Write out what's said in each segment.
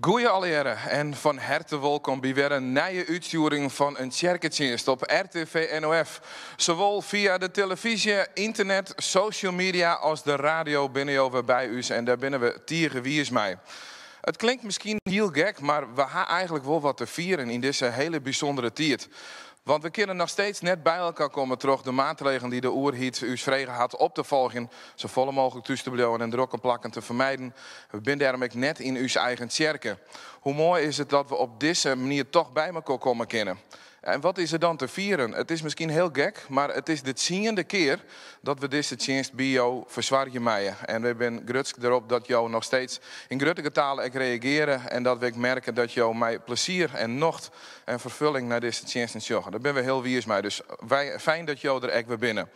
Goeie allegearre en fan herte wolkom by wer in nije útstjoering fan in tsjerketsjinst op RTV NOF. Sawol fia de telefyzje, ynternet, social media as de radio binne jo wer by ús en dêr binne we tige wiis mei. It klinkt miskien hiel gek, mar we ha eigenlik wol wat te fieren yn dizze hiele bysûndere tiid. Want we kinne noch steeds net by elkoar komme troch de maatregelen dy't de oerheid ús frege hat op te folgjen, safolle mooglik thús te bliuwen en drokke plakken te fermijden. We binne dêrom ek net yn ús eigen tsjerke. Hoe moai is it dat we op dizze manier toch by mekoar komme kinne. En wat is der dan te fieren? It is miskien hiel gek, mar it is de tsiende kear dat we dizze tsjinst by jo fersoargje meie. En we binne grutsk derop dat jo noch steeds yn grutte getalen ek reageare en dat we ek merke dat jo mei plezier en nocht en ferfulling nei dizze tsjinsten sjogge. Dêr binne we hiel wiis mei, dus wy, fijn dat jo der ek wer binne.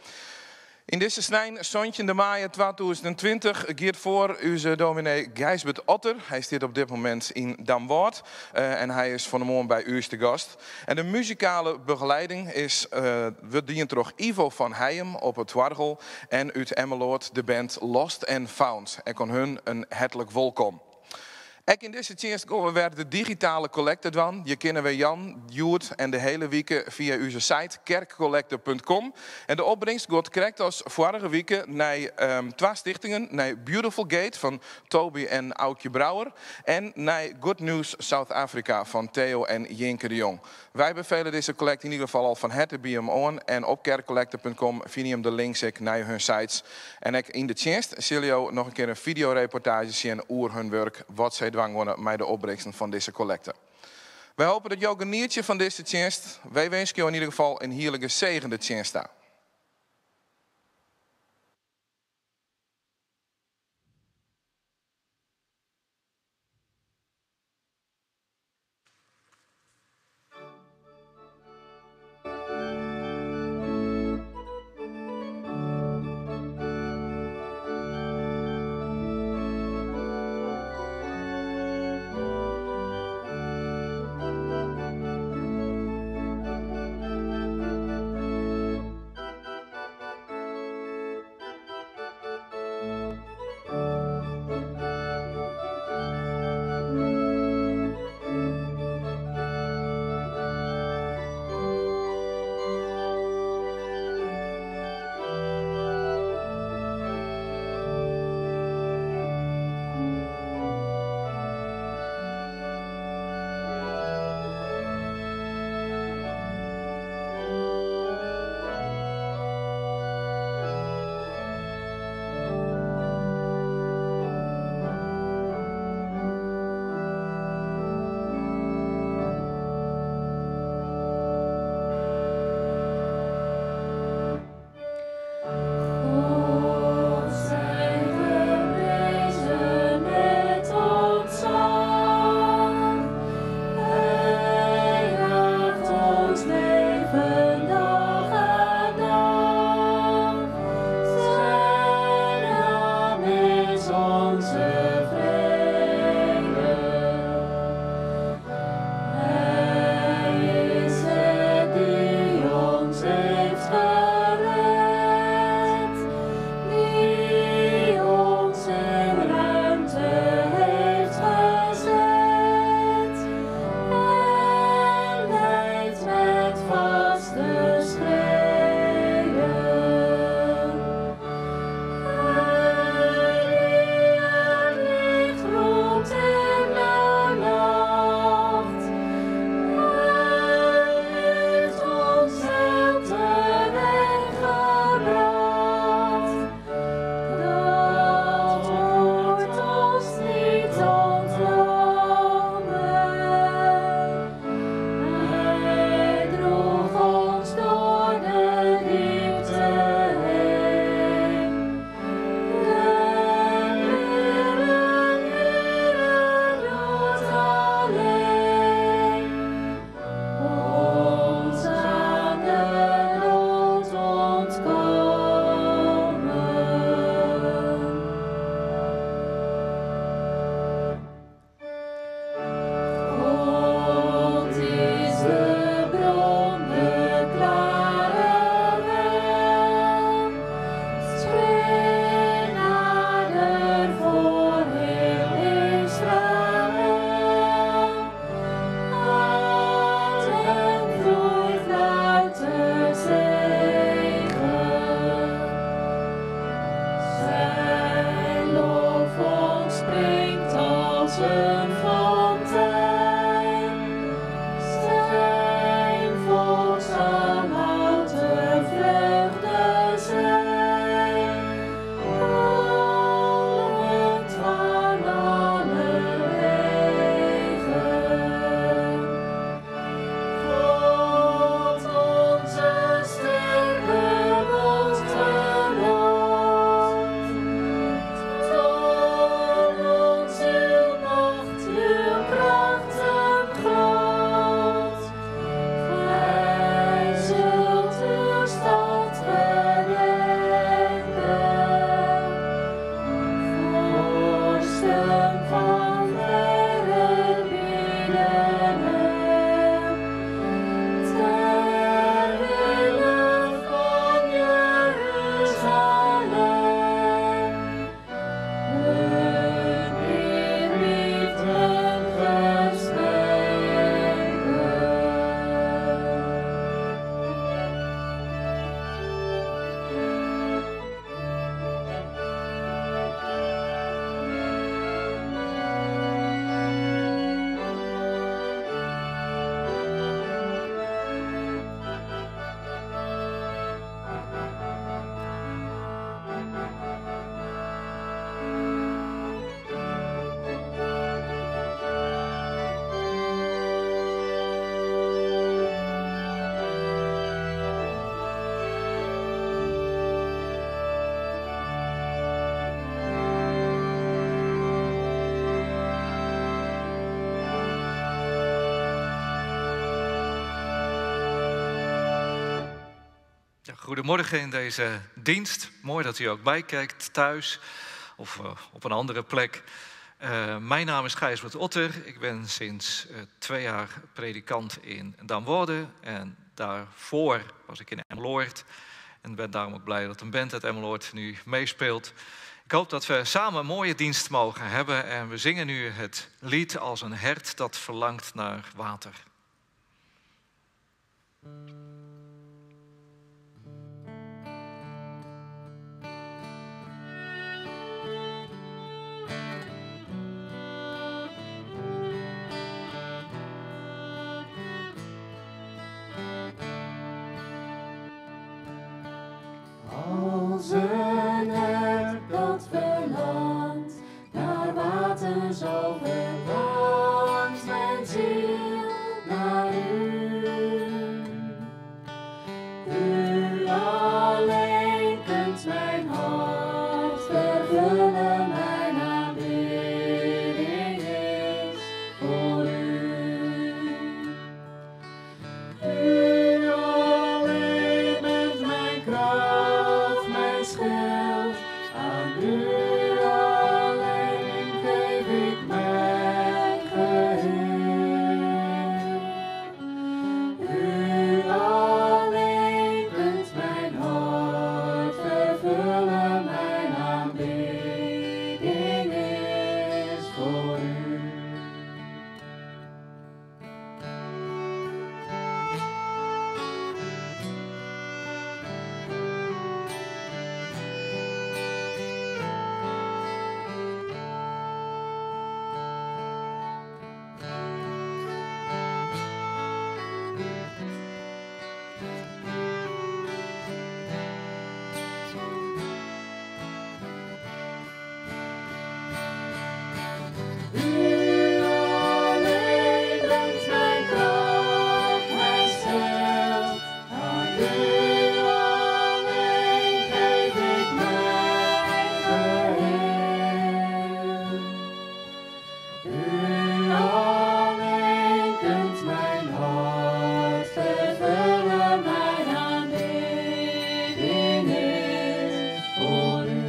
Yn dizze snein 17 maaie 2020 giet foar ús dominee Gijsbert Otter. Hy stiet op dit momint yn Damwâld en hy is fan 'e moarn by ús te gast. En de muzikale begelieding is, wurdt dien troch Ivo van Heijem op it oargel en út Emmeloord de band Lost and Found. Ek oan hun in hertlik wolkom. Ek yn dizze tsjinst gean we wer de digitale kollekte dwaan. Je kinne wer jaan, hjoed en de hiele wike fia ús site kerkcollecte.com. En de opbringst giet krekt as foarige wike nei twa stichtingen, nei Beautiful Gate fan Toby en Aukje Brouwer en nei Good News South Africa fan Theo en Jinke de Jong. Wy befele dizze kollekte yn ieder gefal al fan herte by jim oan en op kerkcollecte.com fine jim de links ek nei hun sites. En ek yn de tsjinst sille jo noch in kear in fideoreportaazje sjen oer hun wurk, wat sy dwaan geane mei de opbringsten fan dizze kollekte. Wy hoopje dat jo genietsje fan dizze tsjinst. Wy winskje jo yn ieder gefal in hiele gesegende tsjinst ta. Ja, goedemorgen in deze dienst. Mooi dat u ook bijkijkt thuis of eh, op een andere plek. Eh, mijn naam is Gijsbert Otter. Ik ben sinds eh, twee jaar predikant in Damwoude. En daarvoor was ik in Emmeloord. En ben daarom ook blij dat een band uit Emmeloord nu meespeelt. Ik hoop dat we samen een mooie dienst mogen hebben. En we zingen nu het lied als een hert dat verlangt naar water. Als een hert dat verlangt naar water, zo verlangt mijn ziel naar u. U alleen kunt mijn hart vervullen, mijn aanbidding is voor u. U alleen bent mijn kracht, mijn schild. Aan u alleen geef ik mijn geheel. U alleen kunt mijn hart vervullen, mijn aanbidding is voor u. U alleen bent mijn kracht, mijn schild. Aan u alleen geef ik mijn geheel. U alleen kunt mijn hart vervullen, mijn aanbidding is voor u.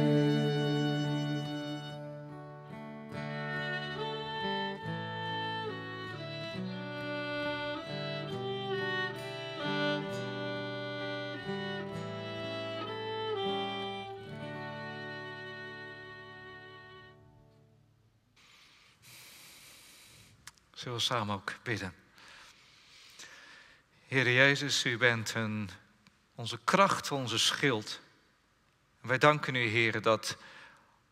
Zullen we samen ook bidden. Heer Jezus, u bent onze kracht, onze schild. En wij danken u, Heer, dat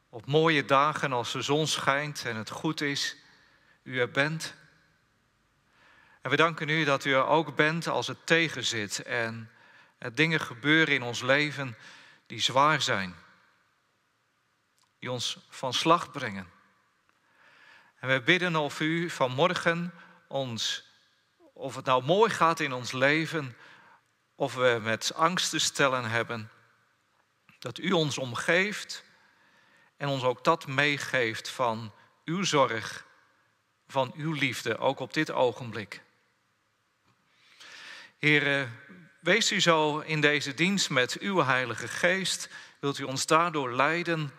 op mooie dagen als de zon schijnt en het goed is, u er bent. En we danken u dat u er ook bent als het tegenzit en er dingen gebeuren in ons leven die zwaar zijn. Die ons van slag brengen. En wij bidden of u vanmorgen ons, of het nou mooi gaat in ons leven, of we met angst te stellen hebben, dat u ons omgeeft en ons ook dat meegeeft van uw zorg, van uw liefde, ook op dit ogenblik. Here, wees u zo in deze dienst met uw Heilige Geest. Wilt u ons daardoor leiden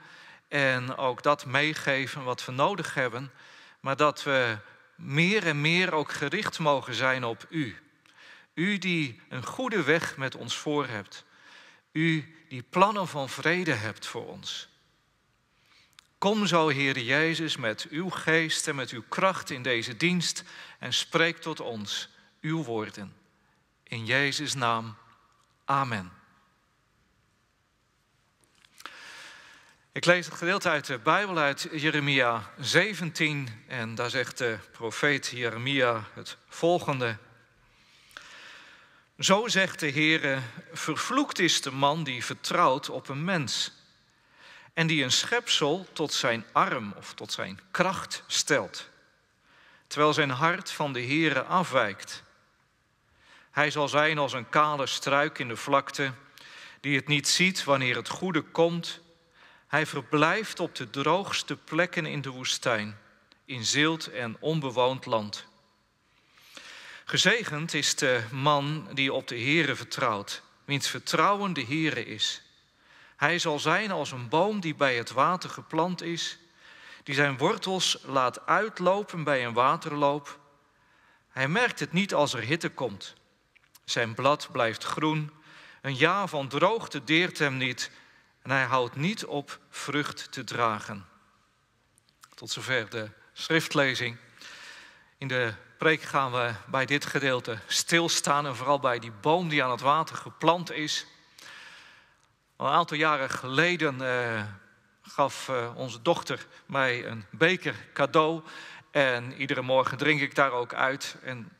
en ook dat meegeven wat we nodig hebben, maar dat we meer en meer ook gericht mogen zijn op u. U die een goede weg met ons voor hebt. U die plannen van vrede hebt voor ons. Kom zo, Heere Jezus, met uw geest en met uw kracht in deze dienst en spreek tot ons uw woorden. In Jezus' naam, amen. Ik lees het gedeelte uit de Bijbel uit Jeremia 17 en daar zegt de profeet Jeremia het volgende. Zo zegt de Heere, vervloekt is de man die vertrouwt op een mens en die een schepsel tot zijn arm of tot zijn kracht stelt, terwijl zijn hart van de Heere afwijkt. Hij zal zijn als een kale struik in de vlakte, die het niet ziet wanneer het goede komt. Hij verblijft op de droogste plekken in de woestijn, in zilt en onbewoond land. Gezegend is de man die op de Heere vertrouwt wiens vertrouwen de Heere is. Hij zal zijn als een boom die bij het water geplant is, die zijn wortels laat uitlopen bij een waterloop. Hij merkt het niet als er hitte komt. Zijn blad blijft groen. Een jaar van droogte deert hem niet en hij houdt niet op vrucht te dragen. Tot zover de schriftlezing. In de preek gaan we bij dit gedeelte stilstaan en vooral bij die boom die aan het water geplant is. Al een aantal jaren geleden gaf onze dochter mij een beker cadeau. En iedere morgen drink ik daar ook uit. En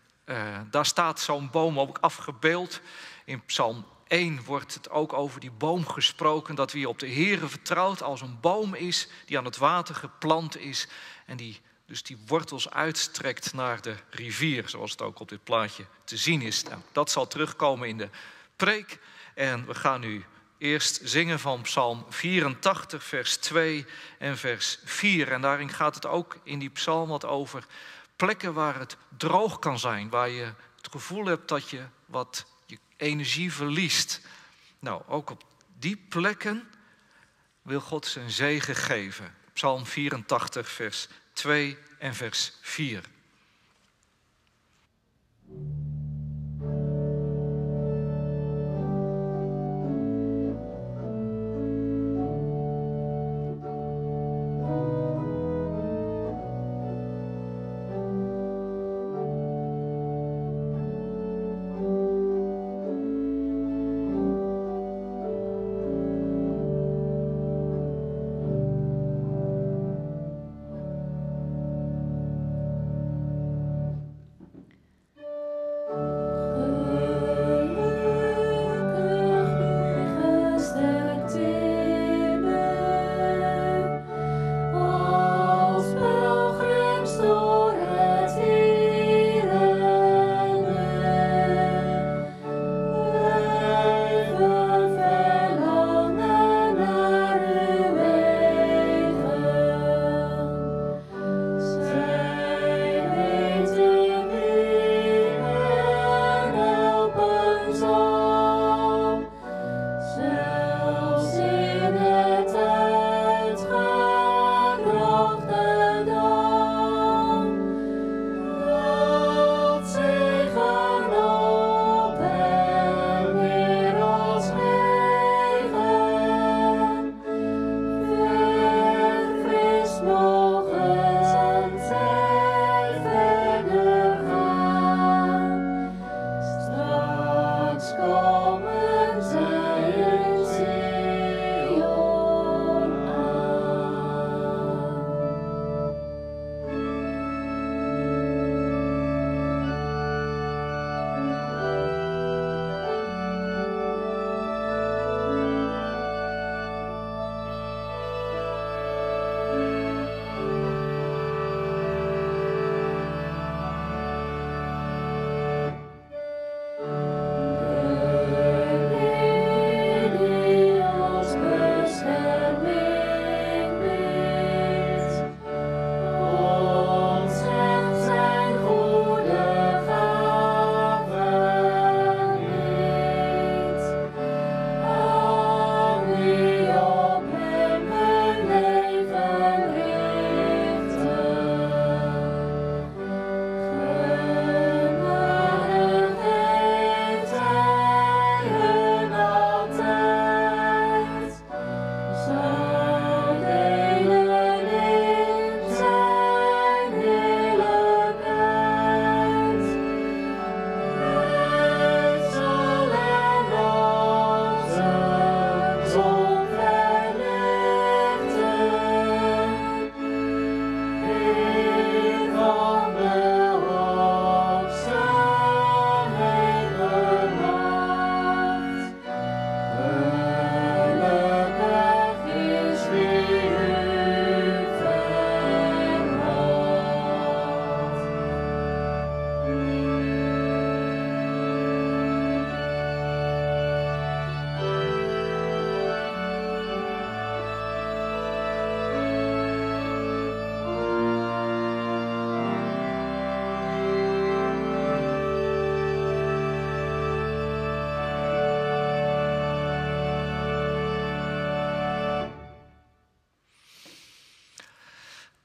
daar staat zo'n boom ook afgebeeld. In Psalm 1 wordt het ook over die boom gesproken. Dat wie op de Heere vertrouwt als een boom is die aan het water geplant is. En die dus die wortels uitstrekt naar de rivier. Zoals het ook op dit plaatje te zien is. Nou, dat zal terugkomen in de preek. En we gaan nu eerst zingen van Psalm 84, vers 2 en vers 4. En daarin gaat het ook in die psalm wat over plekken waar het droog kan zijn. Waar je het gevoel hebt dat je wat je energie verliest. Nou, ook op die plekken wil God zijn zegen geven. Psalm 84, vers 2 en vers 4.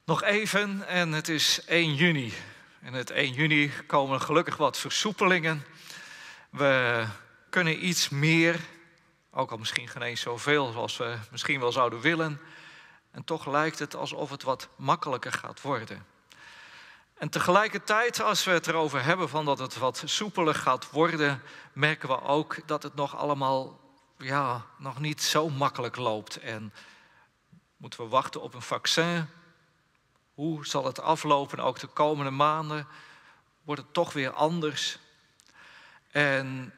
Nog even en het is 1 juni. En het 1 juni komen gelukkig wat versoepelingen. We kunnen iets meer, ook al misschien geen eens zoveel zoals we misschien wel zouden willen. En toch lijkt het alsof het wat makkelijker gaat worden. En tegelijkertijd, als we het erover hebben van dat het wat soepeler gaat worden, merken we ook dat het nog allemaal ja, nog niet zo makkelijk loopt. En moeten we wachten op een vaccin? Hoe zal het aflopen, ook de komende maanden? Wordt het toch weer anders? En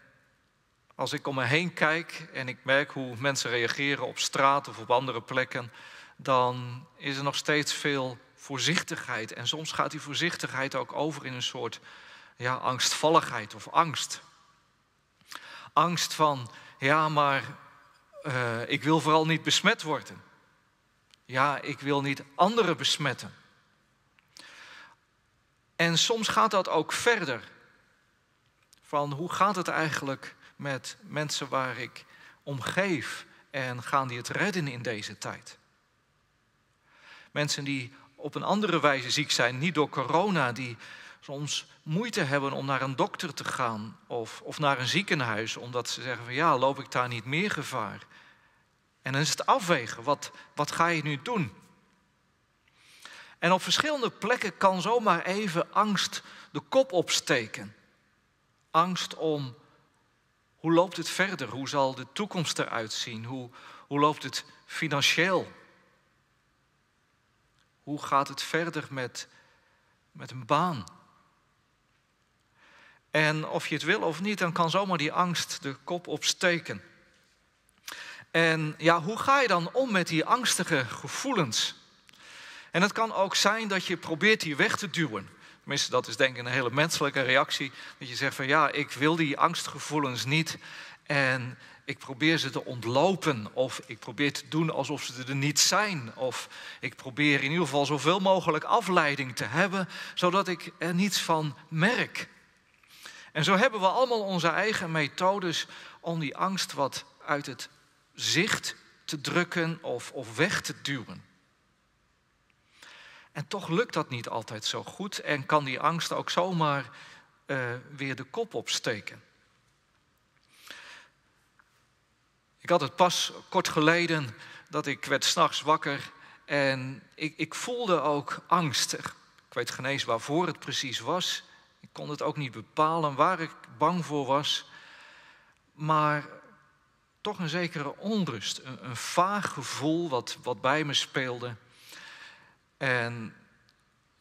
als ik om me heen kijk en ik merk hoe mensen reageren op straat of op andere plekken, dan is er nog steeds veel voorzichtigheid. En soms gaat die voorzichtigheid ook over in een soort ja, angstvalligheid of angst. Angst van, ja, maar uh, ik wil vooral niet besmet worden. Ja, ik wil niet anderen besmetten. En soms gaat dat ook verder. Van hoe gaat het eigenlijk met mensen waar ik om geef en gaan die het redden in deze tijd? Mensen die op een andere wijze ziek zijn, niet door corona, die soms moeite hebben om naar een dokter te gaan of, of naar een ziekenhuis, omdat ze zeggen van ja, loop ik daar niet meer gevaar? En dan is het afwegen, wat, wat ga je nu doen? En op verschillende plekken kan zomaar even angst de kop opsteken. Angst om hoe loopt het verder? Hoe zal de toekomst eruit zien? Hoe, hoe loopt het financieel? Hoe gaat het verder met, met een baan? En of je het wil of niet, dan kan zomaar die angst de kop opsteken. En ja, hoe ga je dan om met die angstige gevoelens? En het kan ook zijn dat je probeert die weg te duwen. Tenminste, dat is denk ik een hele menselijke reactie. Dat je zegt van ja, ik wil die angstgevoelens niet. En ik probeer ze te ontlopen. Of ik probeer te doen alsof ze er niet zijn. Of ik probeer in ieder geval zoveel mogelijk afleiding te hebben, zodat ik er niets van merk. En zo hebben we allemaal onze eigen methodes om die angst wat uit het zicht te drukken of, of weg te duwen. En toch lukt dat niet altijd zo goed en kan die angst ook zomaar uh, weer de kop opsteken. Ik had het pas kort geleden dat ik werd s'nachts wakker en ik, ik voelde ook angst. Ik weet geen eens waarvoor het precies was. Ik kon het ook niet bepalen waar ik bang voor was. Maar toch een zekere onrust, een, een vaag gevoel wat, wat bij me speelde. En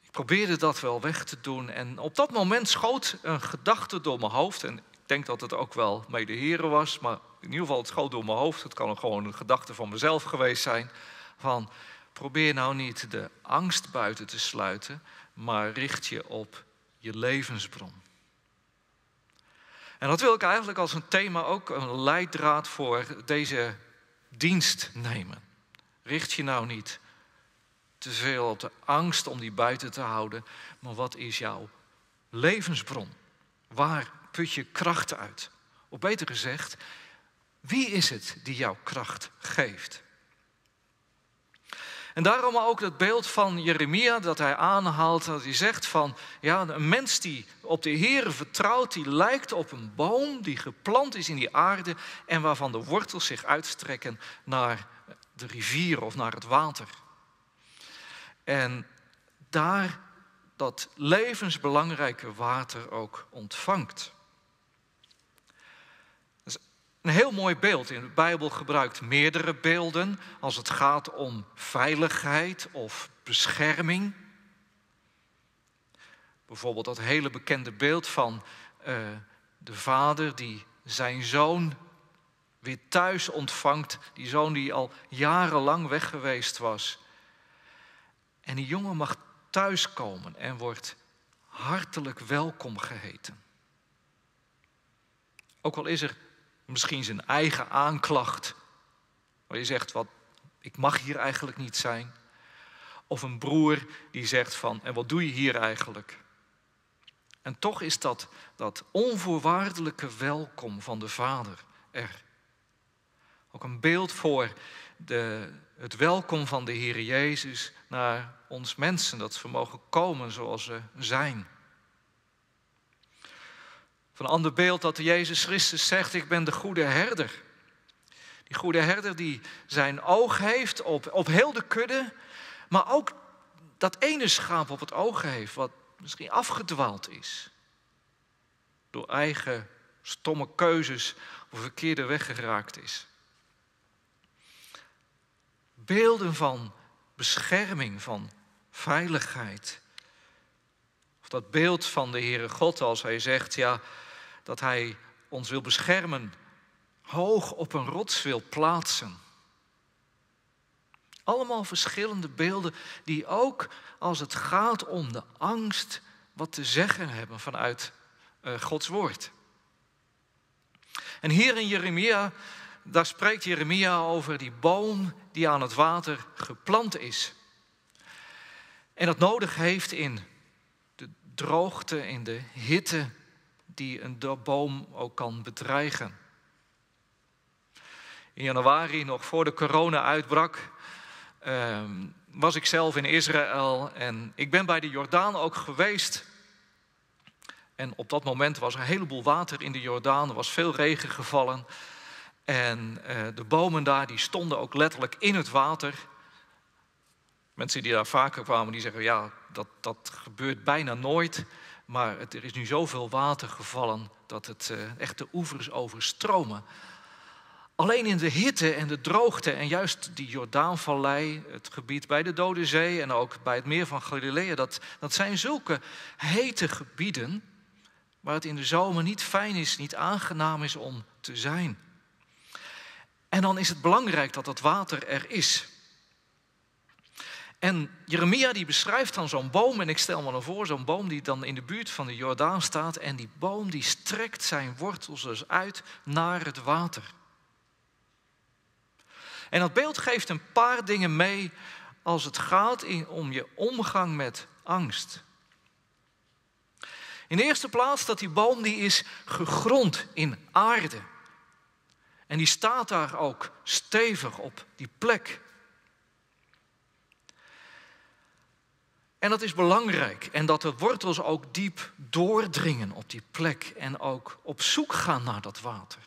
ik probeerde dat wel weg te doen. En op dat moment schoot een gedachte door mijn hoofd. En ik denk dat het ook wel mede heren was, maar in ieder geval het schoot door mijn hoofd. Het kan ook gewoon een gedachte van mezelf geweest zijn. Van probeer nou niet de angst buiten te sluiten, maar richt je op je levensbron. En dat wil ik eigenlijk als een thema ook een leidraad voor deze dienst nemen. Richt je nou niet te veel op de angst om die buiten te houden, maar wat is jouw levensbron? Waar put je kracht uit? Of beter gezegd, wie is het die jouw kracht geeft? En daarom ook dat beeld van Jeremia dat hij aanhaalt, dat hij zegt van, ja, een mens die op de Heere vertrouwt, die lijkt op een boom die geplant is in die aarde en waarvan de wortels zich uitstrekken naar de rivier of naar het water. En daar dat levensbelangrijke water ook ontvangt. Dat is een heel mooi beeld. In de Bijbel gebruikt meerdere beelden als het gaat om veiligheid of bescherming. Bijvoorbeeld dat hele bekende beeld van uh, de vader die zijn zoon weer thuis ontvangt. Die zoon die al jarenlang weg geweest was. En die jongen mag thuiskomen en wordt hartelijk welkom geheten. Ook al is er misschien zijn eigen aanklacht, waar je zegt, wat, ik mag hier eigenlijk niet zijn. Of een broer die zegt van, en wat doe je hier eigenlijk? En toch is dat, dat onvoorwaardelijke welkom van de vader er. Ook een beeld voor de, het welkom van de Heer Jezus naar ons mensen, dat we mogen komen zoals ze zijn. Van een ander beeld dat Jezus Christus zegt, ik ben de goede herder. Die goede herder die zijn oog heeft op, op heel de kudde, maar ook dat ene schaap op het oog heeft, wat misschien afgedwaald is. Door eigen stomme keuzes of verkeerde weg geraakt is. Beelden van bescherming, van veiligheid. Of dat beeld van de Heere God als hij zegt ja, dat hij ons wil beschermen, hoog op een rots wil plaatsen. Allemaal verschillende beelden die ook als het gaat om de angst wat te zeggen hebben vanuit eh, Gods woord. En hier in Jeremia, daar spreekt Jeremia over die boom die aan het water geplant is. En dat nodig heeft in de droogte, in de hitte die een boom ook kan bedreigen. In januari, nog voor de corona uitbrak, ehm, was ik zelf in Israël en ik ben bij de Jordaan ook geweest. En op dat moment was er een heleboel water in de Jordaan, er was veel regen gevallen. En eh, de bomen daar die stonden ook letterlijk in het water. Mensen die daar vaker kwamen, die zeggen ja, dat, dat gebeurt bijna nooit. Maar het, er is nu zoveel water gevallen dat het eh, echt de oevers overstromen. Alleen in de hitte en de droogte en juist die Jordaanvallei, het gebied bij de Dode Zee en ook bij het meer van Galilea, dat, dat zijn zulke hete gebieden waar het in de zomer niet fijn is, niet aangenaam is om te zijn. En dan is het belangrijk dat dat water er is. En Jeremia die beschrijft dan zo'n boom, en ik stel me dan voor, zo'n boom die dan in de buurt van de Jordaan staat. En die boom die strekt zijn wortels dus uit naar het water. En dat beeld geeft een paar dingen mee als het gaat in, om je omgang met angst. In de eerste plaats dat die boom die is gegrond in aarde. En die staat daar ook stevig op die plek. En dat is belangrijk. En dat de wortels ook diep doordringen op die plek en ook op zoek gaan naar dat water.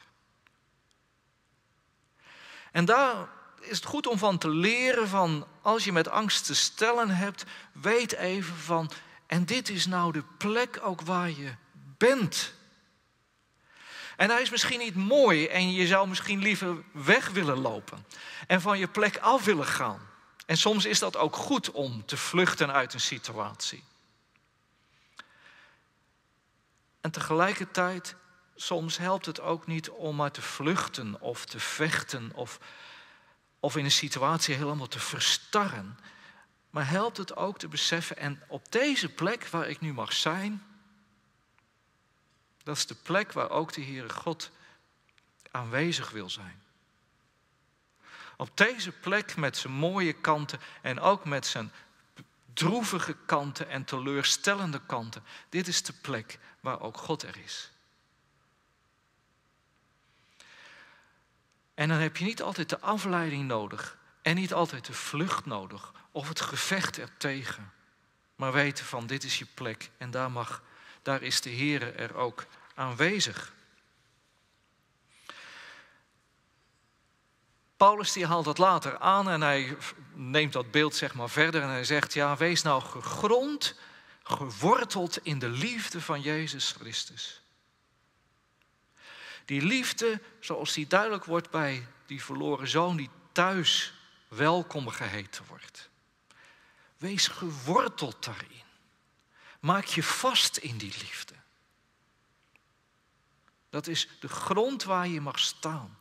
En daar is het goed om van te leren van als je met angst te stellen hebt, weet even van en dit is nou de plek ook waar je bent. En hij is misschien niet mooi en je zou misschien liever weg willen lopen en van je plek af willen gaan. En soms is dat ook goed om te vluchten uit een situatie. En tegelijkertijd, soms helpt het ook niet om maar te vluchten of te vechten of, of in een situatie helemaal te verstarren. Maar helpt het ook te beseffen, en op deze plek waar ik nu mag zijn, dat is de plek waar ook de Heere God aanwezig wil zijn. Op deze plek met zijn mooie kanten en ook met zijn droevige kanten en teleurstellende kanten. Dit is de plek waar ook God er is. En dan heb je niet altijd de afleiding nodig en niet altijd de vlucht nodig of het gevecht ertegen. Maar weten van dit is je plek en daar, mag, daar is de Heere er ook aanwezig. Paulus die haalt dat later aan en hij neemt dat beeld zeg maar verder en hij zegt, ja, wees nou gegrond, geworteld in de liefde van Jezus Christus. Die liefde, zoals die duidelijk wordt bij die verloren zoon die thuis welkom geheten wordt. Wees geworteld daarin. Maak je vast in die liefde. Dat is de grond waar je mag staan.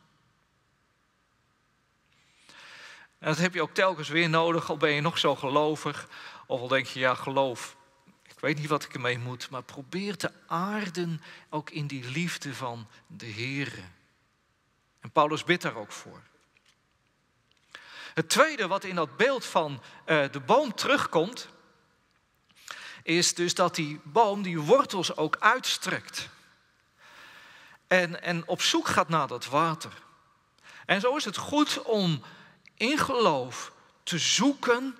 En dat heb je ook telkens weer nodig, al ben je nog zo gelovig. Of al denk je, ja, geloof, ik weet niet wat ik ermee moet. Maar probeer te aarden ook in die liefde van de Heere. En Paulus bidt daar ook voor. Het tweede wat in dat beeld van eh, de boom terugkomt, is dus dat die boom die wortels ook uitstrekt. En, en op zoek gaat naar dat water. En zo is het goed om in geloof te zoeken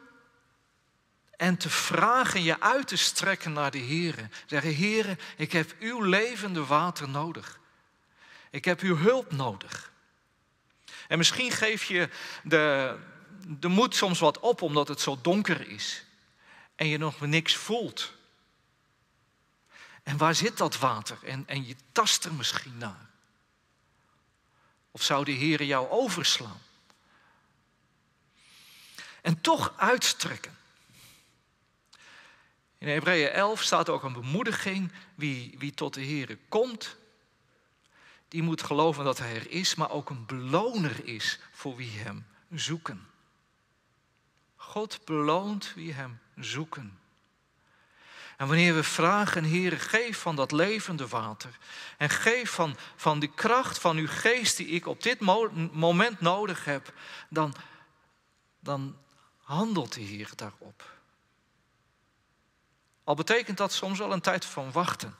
en te vragen, je uit te strekken naar de Heere. Zeggen, Heere, ik heb uw levende water nodig. Ik heb uw hulp nodig. En misschien geef je de moed soms wat op omdat het zo donker is. En je nog niks voelt. En waar zit dat water? En je tast er misschien naar. Of zou de Heere jou overslaan? En toch uitstrekken. In Hebreeën 11 staat ook een bemoediging. Wie tot de Heere komt, die moet geloven dat hij er is, maar ook een beloner is voor wie hem zoeken. God beloont wie hem zoeken. En wanneer we vragen, Heere, geef van dat levende water. En geef van die kracht van uw geest die ik op dit moment nodig heb. Dan handelt de Heer daarop. Al betekent dat soms wel een tijd van wachten.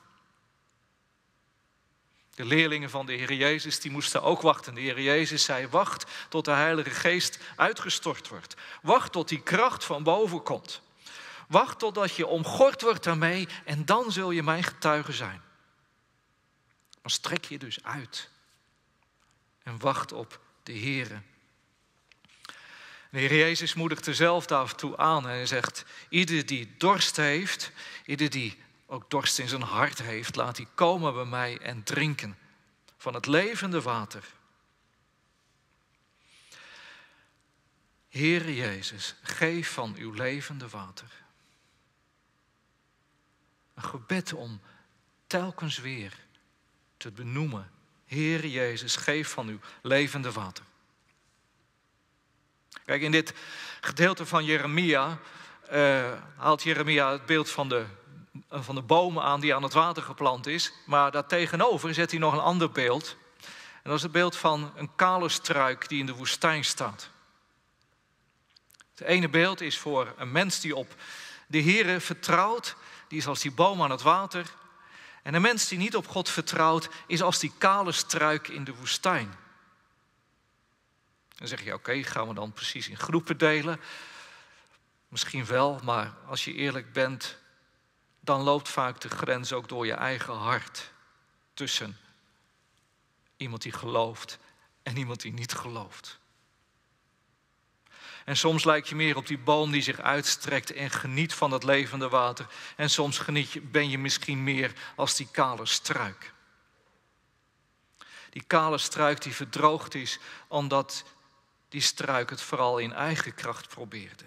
De leerlingen van de Heer Jezus die moesten ook wachten. De Heer Jezus zei, wacht tot de Heilige Geest uitgestort wordt. Wacht tot die kracht van boven komt. Wacht totdat je omgord wordt daarmee en dan zul je mijn getuige zijn. Maar strek je dus uit en wacht op de Heere. De Heer Jezus moedigt er zelf daartoe aan en hij zegt, ieder die dorst heeft, ieder die ook dorst in zijn hart heeft, laat die komen bij mij en drinken van het levende water. Heere Jezus, geef van uw levende water. Een gebed om telkens weer te benoemen. Heere Jezus, geef van uw levende water. Kijk, in dit gedeelte van Jeremia haalt Jeremia het beeld van de bomen aan die aan het water geplant is. Maar daartegenover zet hij nog een ander beeld. En dat is het beeld van een kale struik die in de woestijn staat. Het ene beeld is voor een mens die op de Heere vertrouwt. Die is als die boom aan het water. En een mens die niet op God vertrouwt, is als die kale struik in de woestijn. Dan zeg je, oké, gaan we dan precies in groepen delen? Misschien wel, maar als je eerlijk bent, dan loopt vaak de grens ook door je eigen hart. Tussen iemand die gelooft en iemand die niet gelooft. En soms lijk je meer op die boom die zich uitstrekt en geniet van het levende water. En soms ben je misschien meer als die kale struik. Die kale struik die verdroogd is omdat die struik het vooral in eigen kracht probeerde.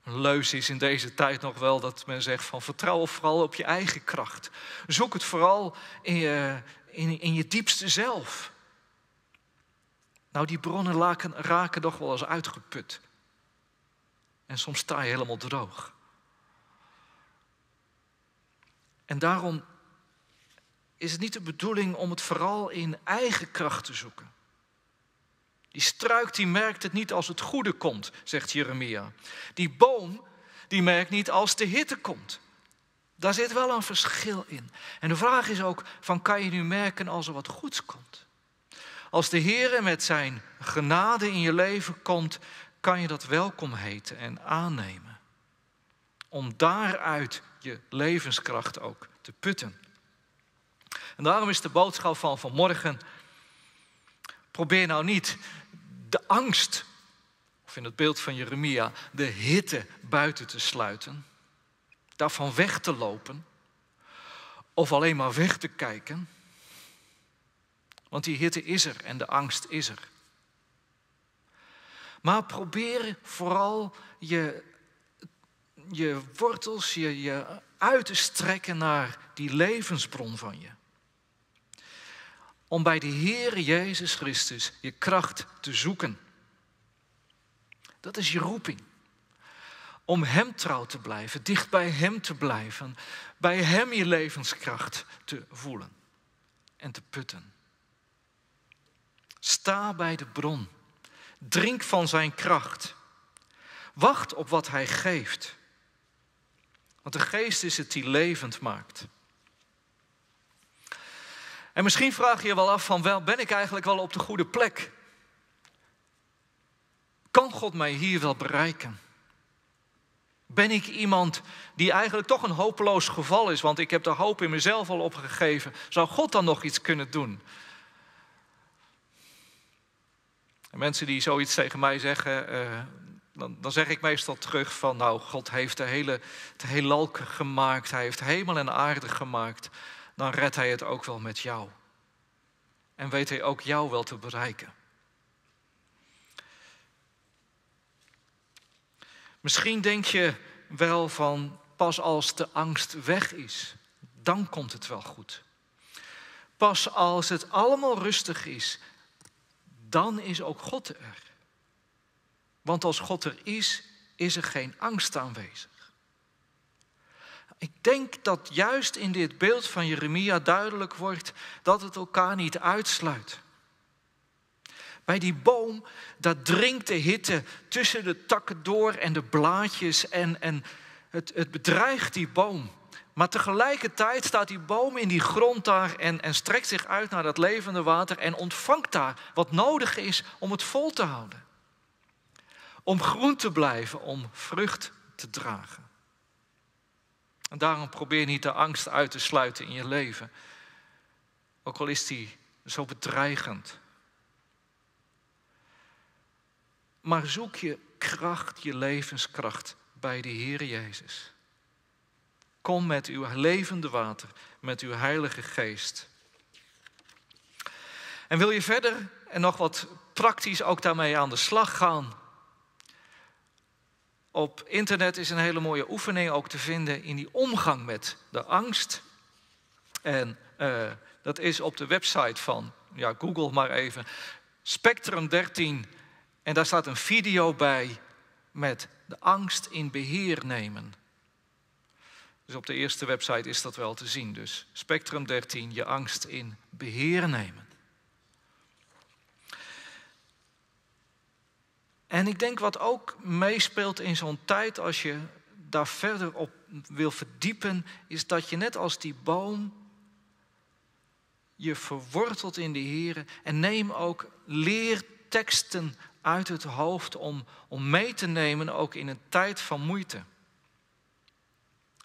Een leus is in deze tijd nog wel dat men zegt van vertrouw vooral op je eigen kracht. Zoek het vooral in je diepste zelf. Nou, die bronnen raken toch wel eens uitgeput. En soms sta je helemaal droog. En daarom is het niet de bedoeling om het vooral in eigen kracht te zoeken. Die struik die merkt het niet als het goede komt, zegt Jeremia. Die boom die merkt niet als de hitte komt. Daar zit wel een verschil in. En de vraag is ook, van kan je nu merken als er wat goeds komt? Als de Heere met zijn genade in je leven komt, kan je dat welkom heten en aannemen. Om daaruit je levenskracht ook te putten. En daarom is de boodschap van vanmorgen, probeer nou niet de angst, of in het beeld van Jeremia, de hitte buiten te sluiten. Daarvan weg te lopen. Of alleen maar weg te kijken. Want die hitte is er en de angst is er. Maar probeer vooral je wortels, je uit te strekken naar die levensbron van je. Om bij de Heer Jezus Christus je kracht te zoeken. Dat is je roeping. Om Hem trouw te blijven, dicht bij Hem te blijven. Bij Hem je levenskracht te voelen en te putten. Sta bij de bron. Drink van zijn kracht. Wacht op wat hij geeft. Want de geest is het die levend maakt. En misschien vraag je je wel af van, wel, ben ik eigenlijk wel op de goede plek? Kan God mij hier wel bereiken? Ben ik iemand die eigenlijk toch een hopeloos geval is, want ik heb de hoop in mezelf al opgegeven. Zou God dan nog iets kunnen doen? En mensen die zoiets tegen mij zeggen, dan zeg ik meestal terug van, nou, God heeft het heelal gemaakt, hij heeft hemel en aarde gemaakt. Dan redt hij het ook wel met jou. En weet hij ook jou wel te bereiken. Misschien denk je wel van, pas als de angst weg is, dan komt het wel goed. Pas als het allemaal rustig is, dan is ook God er. Want als God er is, is er geen angst aanwezig. Ik denk dat juist in dit beeld van Jeremia duidelijk wordt dat het elkaar niet uitsluit. Bij die boom, daar dringt de hitte tussen de takken door en de blaadjes en het bedreigt die boom. Maar tegelijkertijd staat die boom in die grond daar en strekt zich uit naar dat levende water en ontvangt daar wat nodig is om het vol te houden. Om groen te blijven, om vrucht te dragen. En daarom probeer niet de angst uit te sluiten in je leven. Ook al is die zo bedreigend. Maar zoek je kracht, je levenskracht bij de Heer Jezus. Kom met uw levende water, met uw Heilige Geest. En wil je verder en nog wat praktisch ook daarmee aan de slag gaan? Op internet is een hele mooie oefening ook te vinden in die omgang met de angst. En dat is op de website van, ja, Google maar even, Spectrum 13. En daar staat een video bij met de angst in beheer nemen. Dus op de eerste website is dat wel te zien. Dus Spectrum 13, je angst in beheer nemen. En ik denk wat ook meespeelt in zo'n tijd als je daar verder op wil verdiepen, is dat je net als die boom je verwortelt in de Here en neem ook leerteksten uit het hoofd om mee te nemen ook in een tijd van moeite.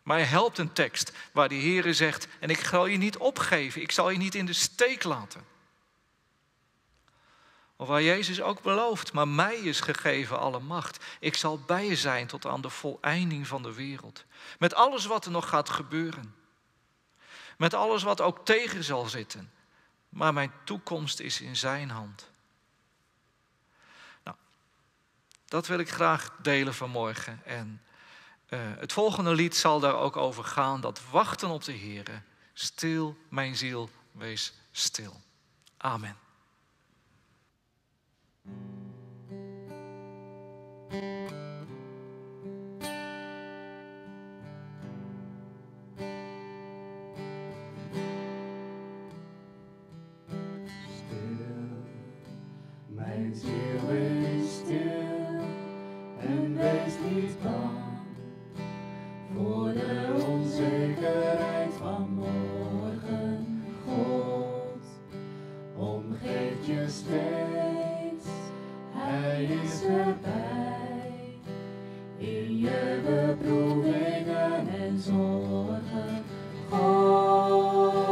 Maar helpt een tekst waar de Heere zegt, en ik zal je niet opgeven, ik zal je niet in de steek laten. Of waar Jezus ook belooft, maar mij is gegeven alle macht. Ik zal bij je zijn tot aan de voleinding van de wereld. Met alles wat er nog gaat gebeuren. Met alles wat ook tegen zal zitten. Maar mijn toekomst is in zijn hand. Nou, dat wil ik graag delen vanmorgen. En het volgende lied zal daar ook over gaan. Dat wachten op de Heere. Stil, mijn ziel, wees stil. Amen. Stil, mijn ziel, wees stil en wees niet bang voor de onzekerheid van morgen. God omgeeft je steeds, Hij is erbij in je beproevingen en zorgen. God,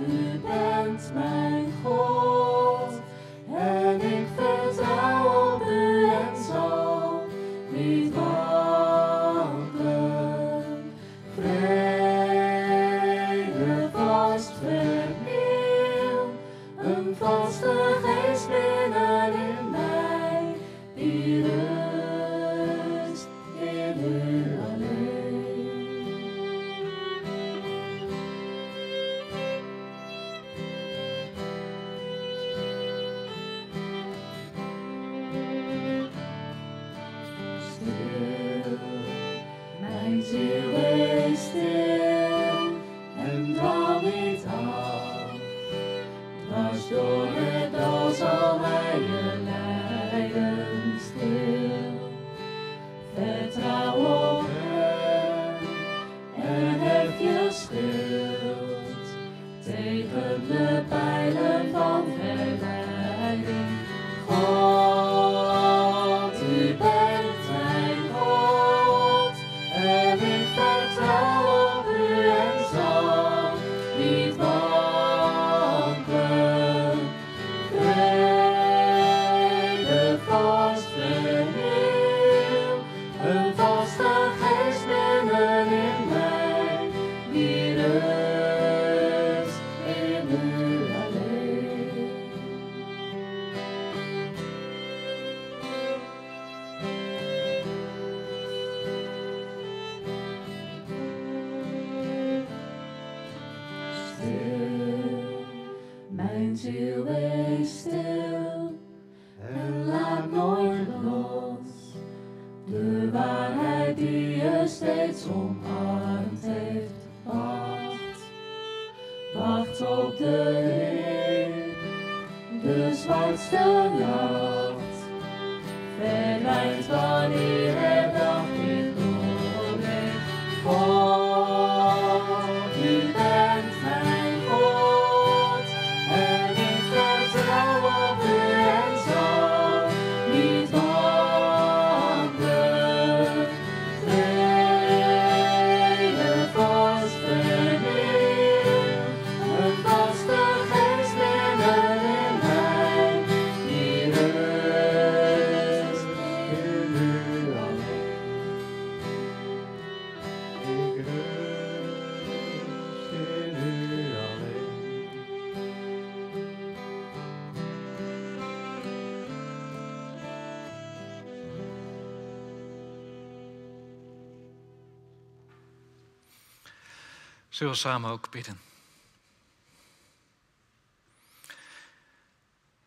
u bent mijn God en ik vertrouw op u en zal niet wankelen. Vrede vast vernieuw, een vaste geest binnen in mij, die rust in u alleen. Stil, mijn ziel, wees stil en dwaal niet af. Dwars door het dal zal hij je leiden. Stil, vertrouw op hem en hef je schild tegen de ziel, wees stil en laat nooit los. De waarheid die je steeds omarmd heeft, wacht. Wacht op de Heer, de zwartste nacht verdwijnt wanneer het daglicht doorbreekt. God, u bent mijn God en ik vertrouw op u en zal niet wankelen. Vrede vast verneem, een vaste geest binnen in mij, die rust in u alleen. Ik rust in u alleen. Zullen we samen ook bidden?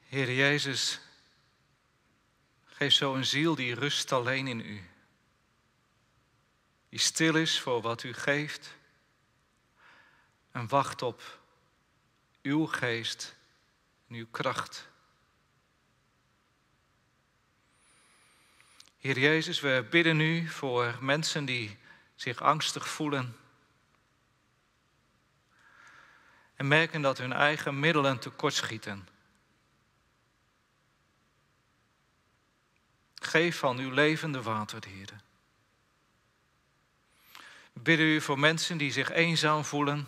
Heer Jezus, geef zo een ziel die rust alleen in u. Die stil is voor wat u geeft en wacht op uw geest en uw kracht. Heer Jezus, we bidden u voor mensen die zich angstig voelen en merken dat hun eigen middelen tekortschieten. Geef van uw levende water, Heer. We bidden u voor mensen die zich eenzaam voelen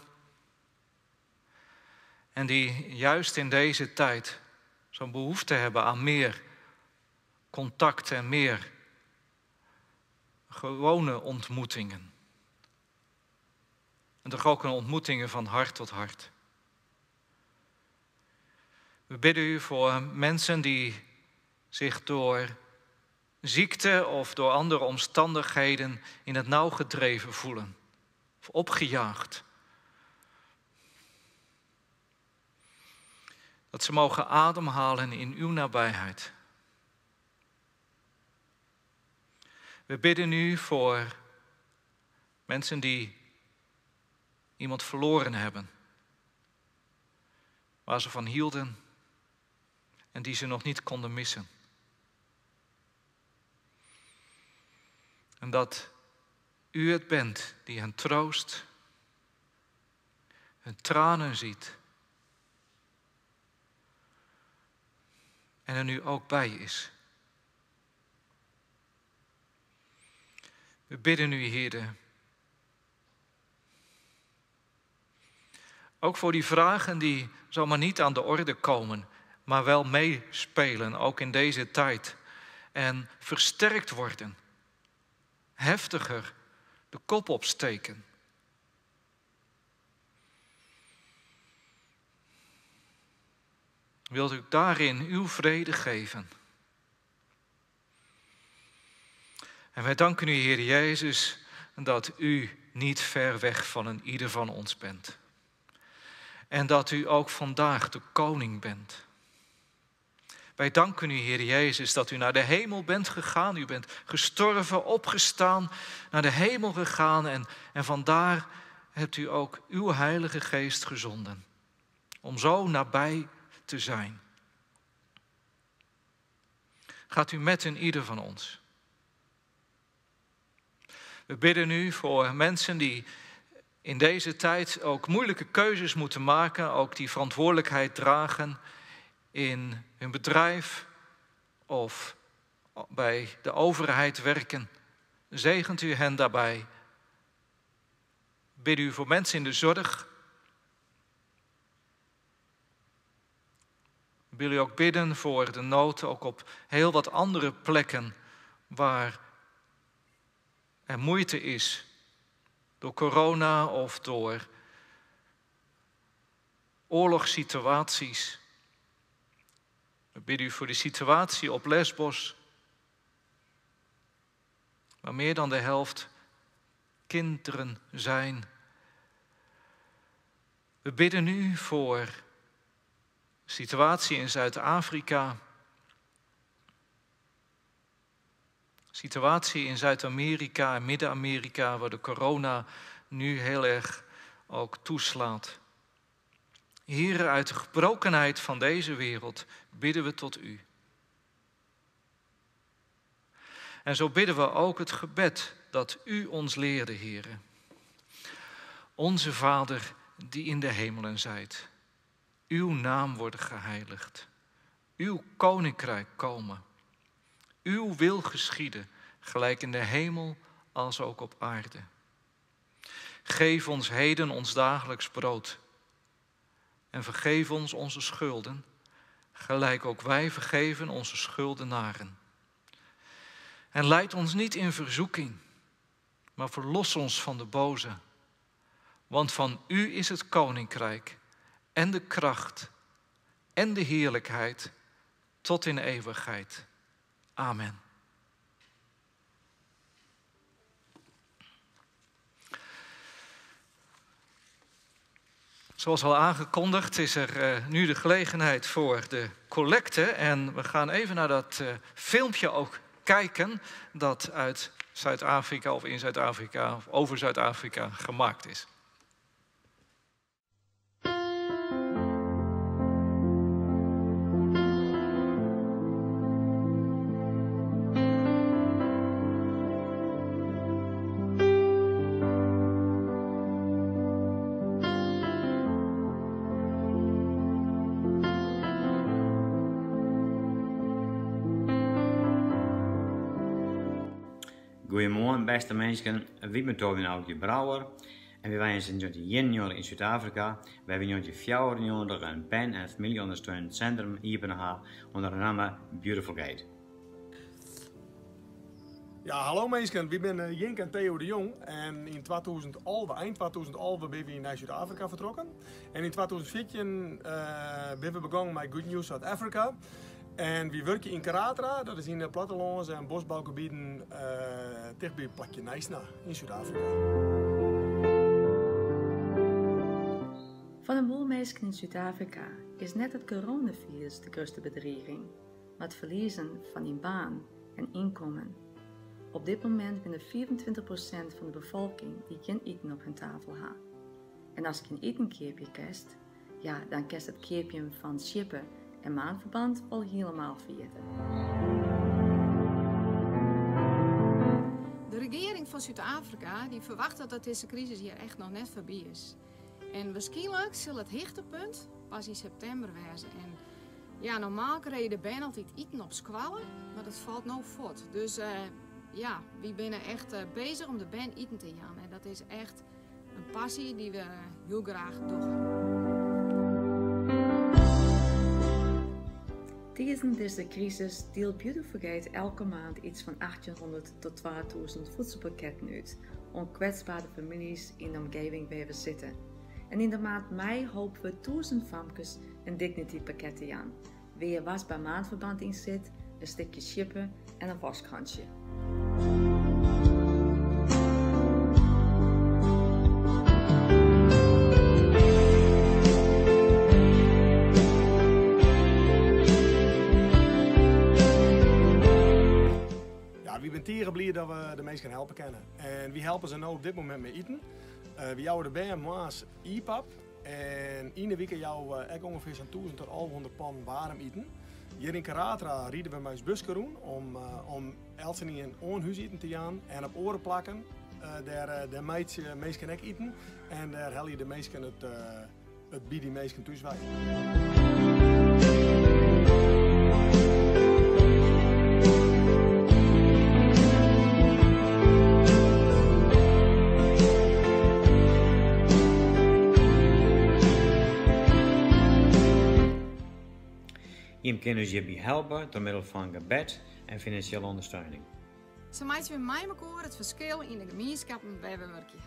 en die juist in deze tijd zo'n behoefte hebben aan meer contact en meer gewone ontmoetingen. En toch ook een ontmoetingen van hart tot hart. We bidden u voor mensen die zich door ziekte of door andere omstandigheden in het nauw gedreven voelen of opgejaagd. Dat ze mogen ademhalen in uw nabijheid. We bidden u voor mensen die iemand verloren hebben, waar ze van hielden en die ze nog niet konden missen. En dat u het bent die hen troost, hun tranen ziet en er nu ook bij is. We bidden u, Heere, ook voor die vragen die zomaar niet aan de orde komen, maar wel meespelen, ook in deze tijd. En versterkt worden. Heftiger de kop opsteken. Wilt u daarin uw vrede geven? En wij danken u, Heer Jezus, dat u niet ver weg van een ieder van ons bent. En dat u ook vandaag de koning bent. Wij danken u, Heer Jezus, dat u naar de hemel bent gegaan. U bent gestorven, opgestaan, naar de hemel gegaan. En vandaar hebt u ook uw Heilige Geest gezonden. Om zo nabij te zijn. Gaat u met een ieder van ons. We bidden u voor mensen die in deze tijd ook moeilijke keuzes moeten maken, ook die verantwoordelijkheid dragen in hun bedrijf of bij de overheid werken. Zegent u hen daarbij. Bid u voor mensen in de zorg. Wil u ook bidden voor de nood, ook op heel wat andere plekken waar er moeite is door corona of door oorlogssituaties. We bidden u voor de situatie op Lesbos, waar meer dan de helft kinderen zijn. We bidden u voor Situatie in Zuid-Afrika. Situatie in Zuid-Amerika en Midden-Amerika, waar de corona nu heel erg ook toeslaat. Here, uit de gebrokenheid van deze wereld bidden we tot U. En zo bidden we ook het gebed dat U ons leerde, Here. Onze Vader die in de hemelen zijt, uw naam worden geheiligd, uw koninkrijk komen, uw wil geschieden, gelijk in de hemel als ook op aarde. Geef ons heden ons dagelijks brood en vergeef ons onze schulden, gelijk ook wij vergeven onze schuldenaren. En leid ons niet in verzoeking, maar verlos ons van de boze. Want van u is het koninkrijk en de kracht en de heerlijkheid tot in eeuwigheid. Amen. Zoals al aangekondigd is er nu de gelegenheid voor de collecte. En we gaan even naar dat filmpje ook kijken dat uit Zuid-Afrika of in Zuid-Afrika of over Zuid-Afrika gemaakt is. Goeiemoarn bêste minsken, wy binne Toby en Aukje Brouwer en wy wenje sinds 1991 yn Súd-Afrika, wêr't wy yn 1994 in bern- en famyljeondersteunend sintrum iepene ha ûnder de namme Beautiful Gate. Ja, hallo minsken, wy binne Jink en Theo de Jong en yn 2011, ein 2011 binne wy nei Súd-Afrika fertrokken en yn 2014 binne we begongen mei Good News South Africa. En wy wurkje yn Karatra, dat is yn de plattelâns- en bosbougebieten tichtby it plakje Knysna yn Súd-Afrika. Foar in boel minsken yn Súd-Afrika is net it coronafirus de grutste bedriging, mar it ferliezen fan dyn baan en ynkommen. Op dit momint binne 25 prosint fan de befolking dy't gjin iten op hun tafel ha. En ast gjin iten keapje kinst, Ja, dan kinst it keapjen fan sjippe en maandverband wol hielemaal ferjitte. De regearing fan Súd-Afrika dy ferwachtet dat dizze krisis hjir echt noch net foarby is. En wierskynlik sil it hichtepunt pas yn septimber wêze. En ja, normaal krije de bern altyd iten op skoalle, mar dat falt no fuort. Dus ja, wy binne echt bezich om de bern iten te jaan. En dat is echt in passy dy't we hiel graach dogge. Tidens dizze krisis dielt Beautiful Gate elke maand iets fan 1800 tot 2000 voedselpakketten út oan kwetsbare famyljes yn de omgeving wêr we sitte. En yn de maand mei hope we 1000 famkes in dignity pakket te jaan, wêr wasbaar maandverband yn sit, in stikje sjippe en in waskhantsje. Ja, wy binne tige bliid dat we de minsken helpe kinne. En wy helpe se no op dit momint mei iten. Wy jouwe de bern moarns iepap en yn de wike jouwe we ek ûngefear sa'n 1000 tot 1100 pannen waarm iten. Hjir yn Karatra ride we mei ús buske rûn om eltsenien oan hús iten te jaan. En op oare plakken, dêr meitsje minsken ek iten en dêr helje de minsken it by dy minsken thús wei. Jim kinne ús hjirby helpe troch middel fan gebed en finansjele ûndersteuning. Sa meitsje we mei mekoar it ferskil yn de gemienskappen wêr we wurkje.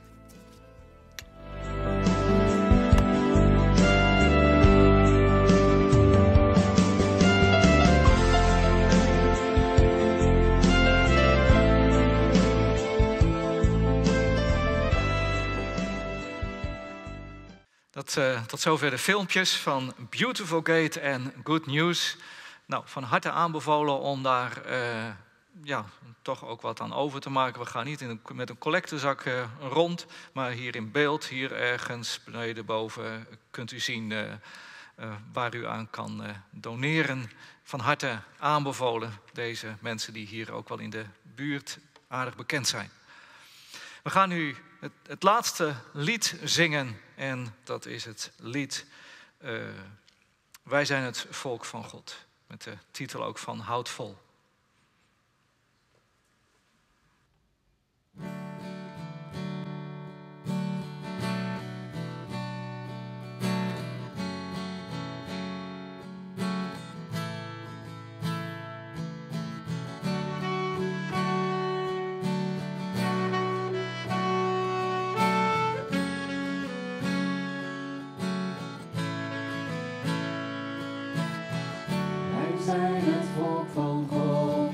Dat Tot, eh, tot zover de filmpjes van Beautiful Gate en Good News. Nou, van harte aanbevolen om daar eh, ja, toch ook wat aan over te maken. We gaan niet in met een collectezak eh, rond, maar hier in beeld, hier ergens beneden boven, kunt u zien waar u aan kan doneren. Van harte aanbevolen deze mensen die hier ook wel in de buurt aardig bekend zijn. We gaan nu het, het laatste lied zingen en dat is het lied eh, Wij zijn het volk van God. Met de titel ook van Houd vol. Zijn het volk van God,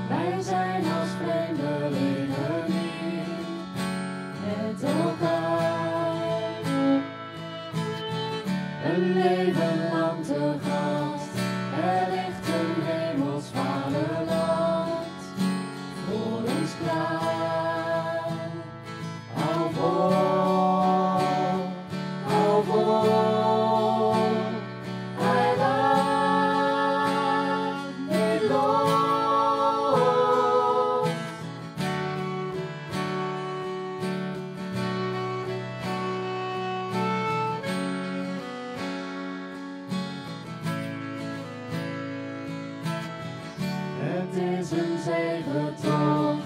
wij zijn als vreemdelingen hier met elkaar. Een leven lang te gast, er ligt een hemels vaderland voor ons klaar. Hou vol, hou vol. Hij laat niet los. Het is een zegentocht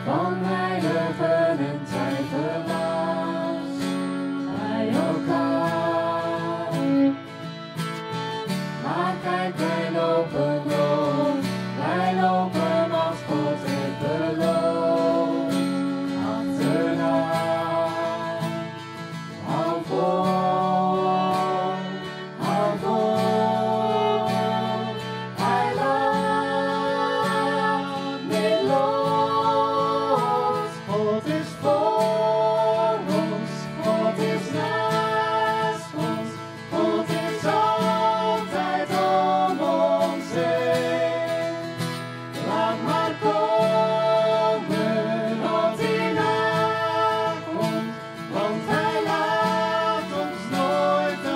van heiligen en twijfelaars bij elkaar. Maar kijk, wij lopen nog, wij lopen wat God heeft beloofd, achterna. Hou vol, hou vol, hij laat niet los. God is voor ons, God is naast ons, God is altijd om ons heen. Laat maar komen wat hierna komt, want hij laat ons nooit alleen.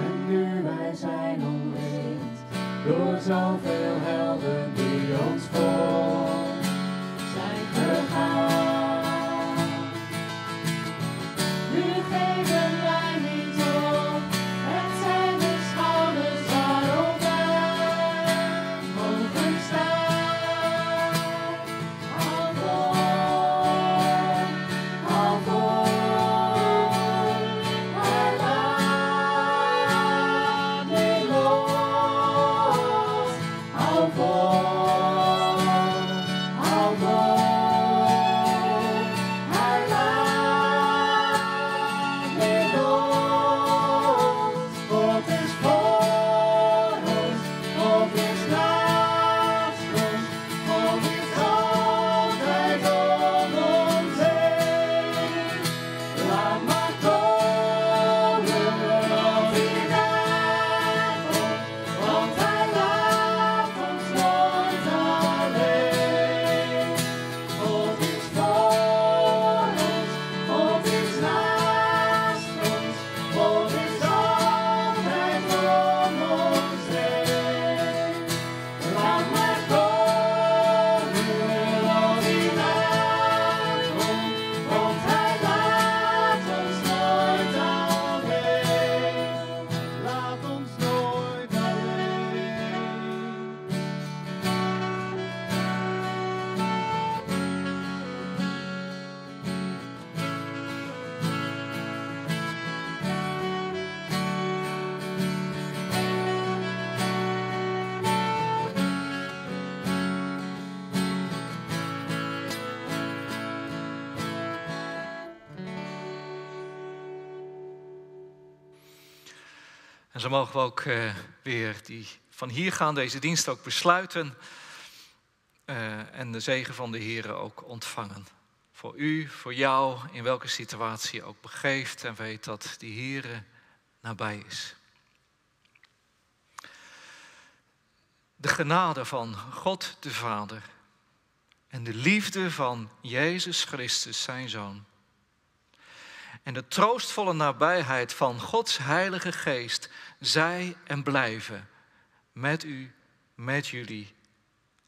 En nu wij zijn omringd door zoveel helden die ons voor zijn gegaan. Nu geven wij niet op, het zijn de schouders waarop wij mogen staan. Hou vol, hou vol, hij laat niet los. En zo mogen we ook eh, weer die van hier gaan deze dienst ook besluiten. Eh, en de zegen van de Heer ook ontvangen. Voor u, voor jou, in welke situatie ook begeeft en weet dat die Heere nabij is. De genade van God de Vader en de liefde van Jezus Christus, zijn Zoon. En de troostvolle nabijheid van Gods Heilige Geest zij en blijven met u, met jullie.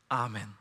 Amen.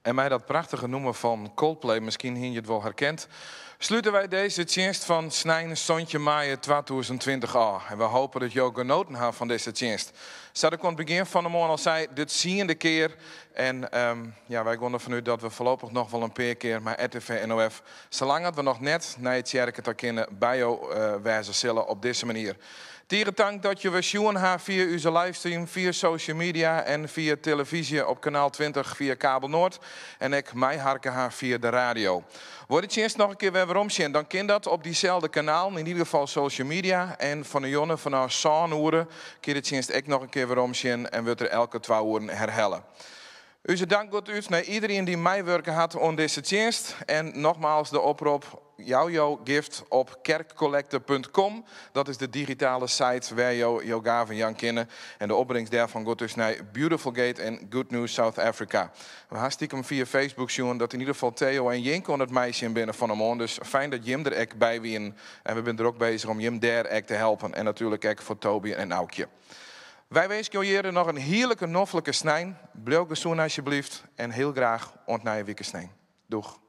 En mij dat prachtige noemen van Coldplay, misschien hier je het wel herkend, sluiten wij deze dienst van Snijn Sontje Maaien 2020 af. En we hopen dat je ook genoten hebt van deze dienst. Zoals ik aan het begin van de morgen al zei, dit ziende keer. En ja, wij gaan ervan uit dat we voorlopig nog wel een paar keer maar RTV NOF, zolang dat we nog net naar het kerken te kunnen bij jou wijzen zullen op deze manier. Tieren dank dat je we zien haar via onze livestream, via social media en via televisie op kanaal 20 via Kabel Noord. En ik mij harken haar via de radio. Wordt het eerst nog een keer weer waarom zien, dan kan dat op diezelfde kanaal, in ieder geval social media. En van de jongen vanaf 7 uur keer het eerst ik nog een keer waarom zien en wordt er elke 2 uur herhalen. Onze dank gaat uit naar iedereen die meewerken had aan deze dienst. En nogmaals de oproep, jouw gift op kerkcollecte punt com. Dat is de digitale site waar jou jouw gaven Jan kennen. En de opbrengst daarvan gaat dus naar Beautiful Gate en Good News South Africa. We gaan stiekem via Facebook zien dat in ieder geval Theo en Jinko het meisje in binnen van hem on. Dus fijn dat Jim er ook bij wien. En we zijn er ook bezig om Jim daar ook te helpen. En natuurlijk ook voor Toby en Aukje. Wij wensen jullie nog een heerlijke, noffelijke snijn. Blijf gezond alsjeblieft. En heel graag ontnaaien week snijn. Doeg.